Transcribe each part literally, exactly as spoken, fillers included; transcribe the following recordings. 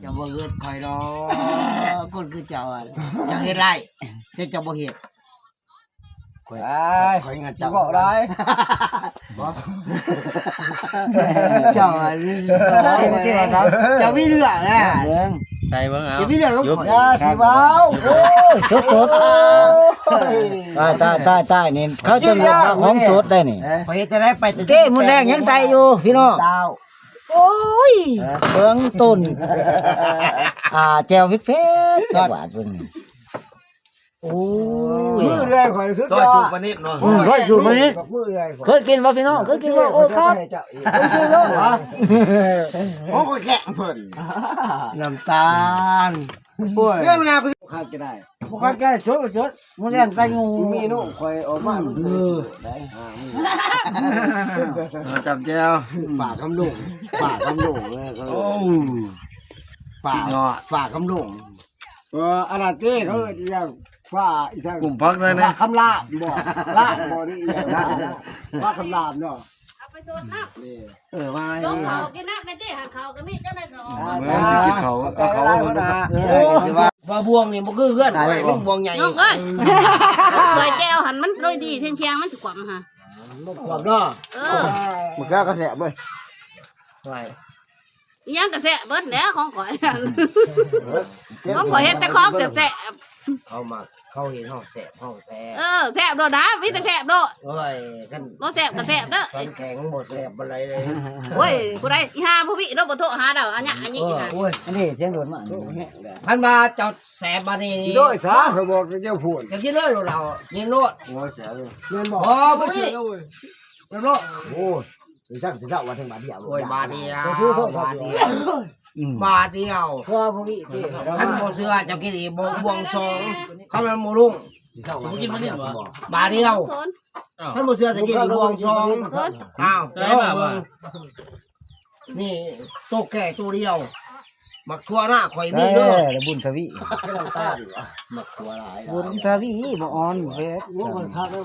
เจ้าบ่เฮ็ดข่อยดอก คนคือเจ้าอะ เจ้าเฮ็ดได้ แต่เจ้าบ่เฮ็ด ข่อย อ้าย ข่อยงานเจ้า เว้าหลาย บ่ เจ้าอะ เจ้ามีเรื่องนะ เรื่อง ใส่เบิ่งเอา เจ้ามีเรื่องกับข่อย อย่าสิเว้า โอ้ย สดๆ โอ้ย ตาย ตาย ตาย ตาย นี่ เขาจะเรียกว่าของสดได้นี่ ข่อยเฮ็ดจะได้ไป เจ้มื้อแรกยังไตอยู่ พี่น้อง เจ้า โอ้ย เออ เบิ่งต้น อ่า แจ่วเผ็ดๆ จังหวัดเพิ่นนี่ โอ้ย มื้อแรกข่อยสุดยอด ซอยจุ๊ปะนิดเนาะ อืม ซอยจุ๊ปะนิด มื้อแรกข่อย เคยกินบ่พี่น้อง เคยกินบ่ โอ้ครับ เจ้าเอง เคยกินบ่ ฮะ โอ้ย แกะเพิ่น น้ำตาล โอ้ย เรื่องราว ขาดจะได้ บ่คันแก้สดก็สด มื้อแรงใส่งู มีหนูข่อยออกมา อืม มันเคยสิได้ อ่า มี เอาจับแจ่ว ปากคำโด่ง ปากคำโด่งเลย เออ โอ้ ปาก สุดยอด ปากคำโด่ง เออ อันนั้นเจ้เขาเอิ้นอีหยัง ฟ้าอีสัง กลุ่มพักเลยนะ ฟ้าคำรามบ่ รามบ่นี่อีหยัง ฟ้าคำรามเนาะ เอาไปสดน้ำ นี่ เออ มา จงเขากินน้ำในที่หันเขาก็มีเจ้าหน้าที่ออกมา เออ สิกินเขา เอาเขา เอาเขา เอาเขา เออ ว่าบ่วงนี่บ่คือเฮือน ตายแล้ว บ่วงใหญ่ น้องเอ้ย ถ้วยแจ่วหันมันโดยดีเที่ยงๆ มันสิกวมฮะ บ่กวมเนาะ เออ มันก็กระแสเว้ย ไหว อิหยังกระแสเบิดแล้วของข่อย ของข่อยเฮ็ดแต่ของแซ่บๆ เขามา เขาเห็นเฮาแซ่บ เฮาแซ่บ เออ แซ่บโลดนะ มีแต่แซ่บโลด โอ้ย คัน บ่แซ่บก็แซ่บเด้อ คันแข็งบ่แซ่บปานใดเลย โอ้ย ผู้ใดอีห่าผู้วิเนาะ บ่โทรหาดอก อันเนี้ย อันนี้ เออ อีห่า โอ้ย อันนี้เสียงโดดมา คันว่าเจ้าแซ่บบัดนี้ โดยสา เขาบอกเจ้าพูด ก็กินเลยโลดเรา กินโลด โอ้ย แซ่บเลย แม่นบ่ อ๋อ บ่เชื่อเลย แม่นบ่ โอ้ย สิสั่งสิสั่งว่าถึงบาทเดียว โอ้ย บาทเดียว บ่ซื้อโทรศัพท์ บาทเดียว อืม บาทเดียว เพราะว่าพวกนี้ที่ คันบ่เชื่อเจ้ากินอีกบ่ บ่วงสอง เขามันบ่ลง สิสั่งว่าถึงบาทเดียว บาทเดียว อ้าว คันบ่เชื่อเจ้ากินอีกบ่วงสอง อ้าว ได้มาบ่ นี่ โตแก่โตเดียว หมากถั่วหน้าข่อยมีเด้อ เออ บุญทวี หมากถั่วหลาย บุญทวีบ่อ่อนเฟส โอ้ มันคักแล้ว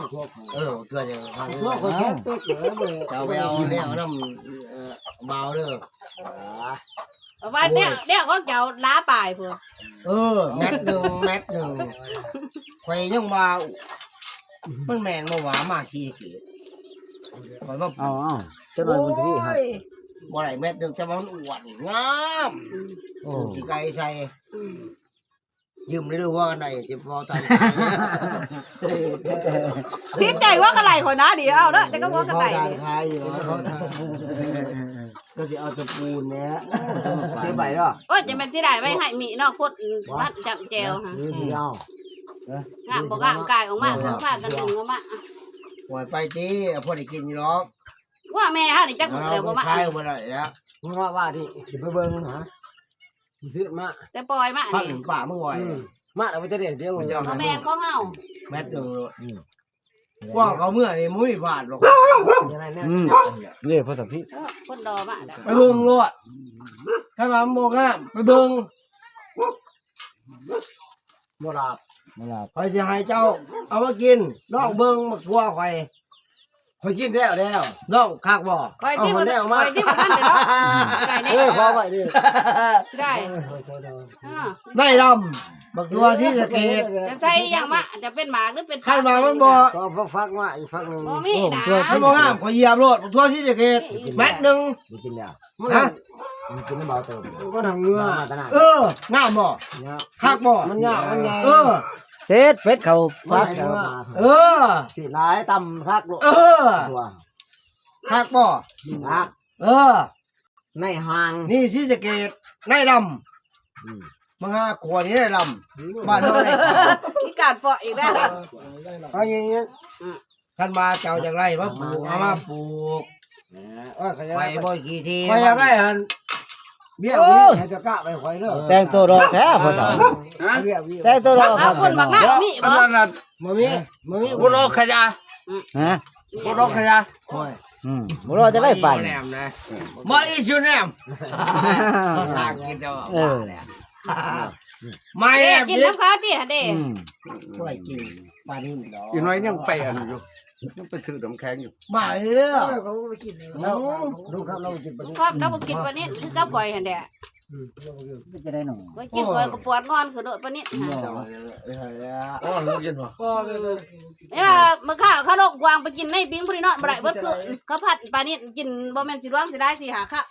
เออ เกลือจะคัก พวกคนแค่เป๊กเหรอเว้ย เอาไปเอาแล้วนำ เอ่อ เบาเด้อ เอาไว้เนี่ย เนี่ยของเจ้าล้าปลายพุ่น เออ แม็กหนึ่ง แม็กหนึ่ง ข่อยยังว่า มันแม่นบ่ว่ามาซีเกต ข่อยมา เอา เอา เจ้าหน่อยบุญทวีครับ โอ้ย บ่ได้แม็กหนึ่ง แต่ว่ามันอ้วน งาม อืม โอ้ สิไกลใส่ อืม ยืมได้ด้วยว่าไหน สิพอทัน ติดใจว่ากันไหลข่อยนะ เดี๋ยวเอาเด้อ แต่ก็ว่ากันไหล พอทันขายอยู่ พอทัน ก็สิเอาตะปูนเนี้ย เก็บใบเนาะ โอ้ย จะแม่นสิได้ไว้ให้มีเนาะ คนวัดจำแจวฮะ นี่สิเอา งามบ่งามกายออกมา เออ เพิ่นพากันดึงออกมา ปล่อยไปติ พอได้กินอยู่หรอก ว่าแม่เฮานี่จักมื้อแล้วบ่มา ขายบ่ได้แล้ว มึงว่าว่าดิ สิไปเบิ่งหา ซื้อมา แต่ปล่อยมา พัน นี่ ป่ามึงไหว อืม มาแล้วมันจะเด็ดเดียว เอาแม่นของเฮา แมตรหนึ่งโลด อืม ว่าเขาเมื่อนี่มุ้ยบาทหรอก ยังไงเนี่ย อืม นี่พ่อสมพี่ เออ คนรอมาแล้ว ไปเบิ่งโลด ถ้ามันบ่งาม ไปเบิ่ง บ่หลับ บ่หลับ ข่อยสิให้เจ้า เอามากิน ลองเบิ่งหมากถั่วข่อย ข่อยกินแล้วแล้ว ลองคักบ่ ข่อยที่ เอา บ่ แล้วมา ข่อยที่บ่ทันได้ลอง ได้แน่ เอ้ย ขอไว้ดิ ได้ เออ ได้ลำ บักถั่วศรีสะเกษ จะใส่อีหยังมา จะเป็นหมากหรือเป็น คันว่ามันบ่ ก็ฟักมาอีกฟักหนึ่ง บ่มีนะ โอ้ มันบ่งาม ข่อยเหยียบโลด บักถั่วศรีสะเกษ แม็กหนึ่ง บ่กินแล้ว ฮะ มันกินน้ำเบาเติม ก็ทางเงือ มาตะนาน เออ งามบ่ เนี่ย คักบ่ มันยากมันใหญ่ เออ เสร็จเป็ดเขาฟัก เออ สิหลายตำคักโลด เออ ตัว คักบ่ คัก เออ ในห้าง นี่ศรีสะเกษ ในลำ อืม มาหาขวดนี่ในลำ บ้านเฮาได้ มีการเปาะอีกแล้ว เอาอย่างงี้ อืม คันว่าเจ้าอยากได้มาปลูก เอามาปลูก เออ ขยัน ไปบ่ขี้ที ข่อยอยากได้หั่น เบี้ย โอ้ นี่ให้เจ้ากะไปข่อยเด้อ แต่งตัวดอกแท้พ่อเฒ่า ฮะ เบี้ย เบี้ย แต่งตัวดอก เอาคนบักหน้ามีบ่ อันนั้นน่ะ บ่มี บ่มี บ่ดอกขยะ ฮะ บ่ดอกขยะ โอ้ย อืม บ่ดอกจะได้ไป บ่แนมนะ บ่อีกอยู่แนม ภาษาอังกฤษเจ้า เออ มา เด้ แอบ กินน้ำเขาติหั่นเด้ อืม บ่ได้กินปลานิ่มดอก อีน้อยยังไปอันอยู่ มันไปซื้อน้ำแข็งอยู่ มาเด้อ เออ เขาก็ไปกินเลย แล้ว อืม ลูกครับ เรากินปลา ลูกครับ เราบ่กินปลานิลคือกับข่อยหั่นแหละ อืม เราบ่กิน เป็นจะได้หน่อย ข่อยกิน โอ้ ข่อยก็ปวดงอนขึ้นโลดปลานิล เนาะ หั่น เออ เออ เออ อ๋อ เรากินบ่ ก็เลย เอ้ย มื้อข้าวเขาลงกวางไปกินในปิงผู้นี้นอนบ่ได้เบิดคืน เขาผัดปลานิลกินบ่แม่นสิหลวงสิได้สิหาครับ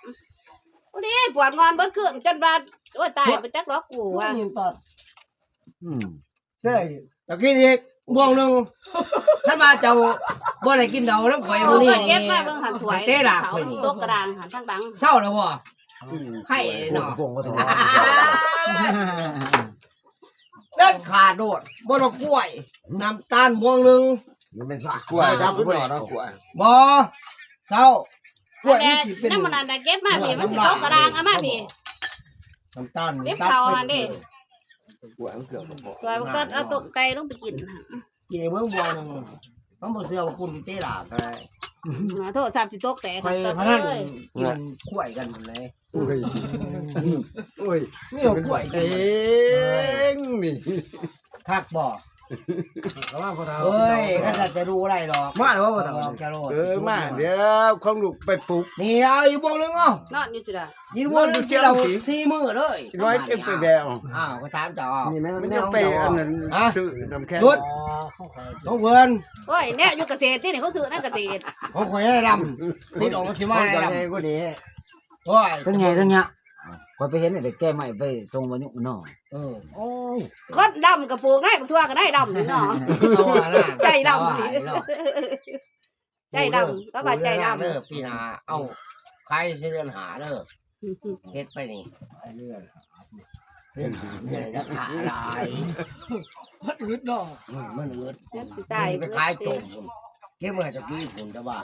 ผู้นี้ปวดงอนเบิดคืนจนว่า โอ้ย ตายไปจักดอกกูว่า อืม ใช่ ตะกี้อีกบ่วงหนึ่ง ถ้ามาเจ้าบ่ได้กินเหล้าน้ำข่อยมื้อนี้ เก็บมาเบิ่งหั่นถ้วย เตะดากข่อยนี่ ตกกระดางหั่นทั้งดัง เศร้าแล้วบ่ อืม ไข่เนาะ บ่วงก็ต้อง เด็ดขาดโลด บ่ต้องกล้วย น้ำตาลบ่วงหนึ่ง มันเป็นสากกล้วยครับ บ่ได้ดอกกล้วย บ่ เศร้า กล้วยมันสิเป็น นั่นมันอันใดเก็บมาพี่ มันสิตกกระดาง เอามาพี่ น้ำตาล เก็บเข้าหั่นเด้ กล้วยมันเกือบบ่พอ กล้วยมันก็เอาต้มไก่ลงไปกิน กินไอ้เบิ่งบ่วงหนึ่ง มันบ่เชื่อว่าคุณสิเตะดากก็ได้ โทรศัพท์สิตกแตก ไป กัน พนัน เลย กินกล้วยกันหมดเลย โอ้ย โอ้ย นี่เอากล้วยเองนี่ คักบ่ ระวังพ่อเฒ่า เฮ้ย ก็จะรู้อะไรหรอก มาแล้วพ่อเฒ่า บอกจะรู้ เออ มา เดี๋ยวของลูกไปปลุก นี่เอาอีกบ่วงหนึ่งเอา นอนอยู่สิล่ะ ยินว่าเรื่องที่เราสี่มื้อเลย ร้อยเต็มไปแบว อ้าว ก็ถามเจ้า นี่แม่ มันยังไปอันนั้น ฮะ ซื้อน้ำแข็ง หยุด อ๋อ ของเพิ่น โอ้ย เนี่ยอยู่เกษตรที่นี่เขาซื้อนั่นเกษตร ของข่อยได้ดำ ติดออกมาสิมา ของ ได้ เจ้า ดำ ใหญ่กว่านี้ โอ้ย ทั้งใหญ่ทั้งเนี้ย ข่อยไปเห็นไอ้แก่ใหม่ไปส่งวายุเนาะ เออ โอ้ย คนดำก็ปลูกได้ บักทั่วก็ได้ดำนี่เนาะ เอาว่านะ ใจดำนี่ เอาว่าเนาะ ใจดำ ก็ว่าใจดำ เด้อ ปีหน้า เอา ขายเดือนห้าเด้อ เฮ็ดไปนี่ เดือนห้า เดือนห้า เดือนราคาหลาย มันอึดเนาะ อืม มันอึด มันสิตาย ไปขายจมพุ่น เก็บไว้ตะกี้พุ่น แต่ว่า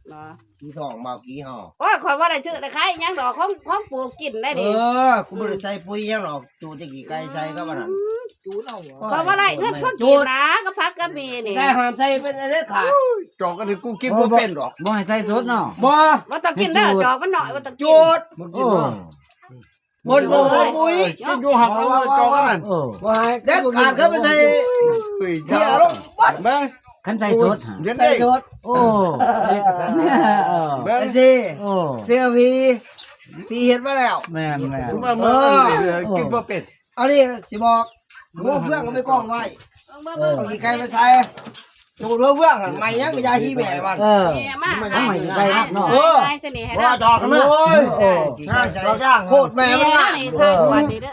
เนาะ ขี้ทองมาขี้ห่อ โอ้ย ข่อยบ่ได้ซื้อได้ขายหยังดอก ของ ของปลูกกินได้ เอ นี่ อ กูบ่ได้ใส่ปุ๋ยหยังหรอก จูจะกี่ไก่ใส่ก็บ่นั่น อืม จูนเอาเหรอ ข่อยบ่ได้เงินพวกกินนะ ก็พักก็มีนี่ แต่ห้ามใส่เป็นอันเด็ดขาด จอกอันนี้กูกินบ่เป็นดอก บ่ให้ใส่สดเนาะ บ่ บ่ต้องกินเด้อ จอกมันน้อย บ่ต้องกิน จูด บ่กินเนาะ โอ้ บ่ บ่ บ่ บ่ บ่ กินอยู่หักเอาจอกอันนั้น เออ บ่ให้ เด็ดขาดก็ไปใส่ เฮ้ย เดี๋ยวลง เบิ่ง คันใส่สดหั่น เดี๋ยว ใส่ ได้ สด โอ้ เอกสาร เออ เบิ่ง ไอ้สิ โอ้ เสื้อพี่ พี่เฮ็ดมาแล้ว แม่นๆ มา มา เออ เออ กินบ่เป็น อันนี้สิบอก หัวเฟืองก็ไม่กล้องไว้ เบิ่ง เออ เอาขี้ไก่ไปใส่ โจดหัวเฟืองหั่น ใหม่ยังก็ยาฮีแม่มัน เออ แม่มา มันใหม่ไก่เนาะ เออ ไงจะนี่ให้ ว่า เรา จอกกันนะ โอ้ย เออ ขี้ไก่ใส่ โคตรแม่มันนะ นี่ค่ะ วันนี้เด้อ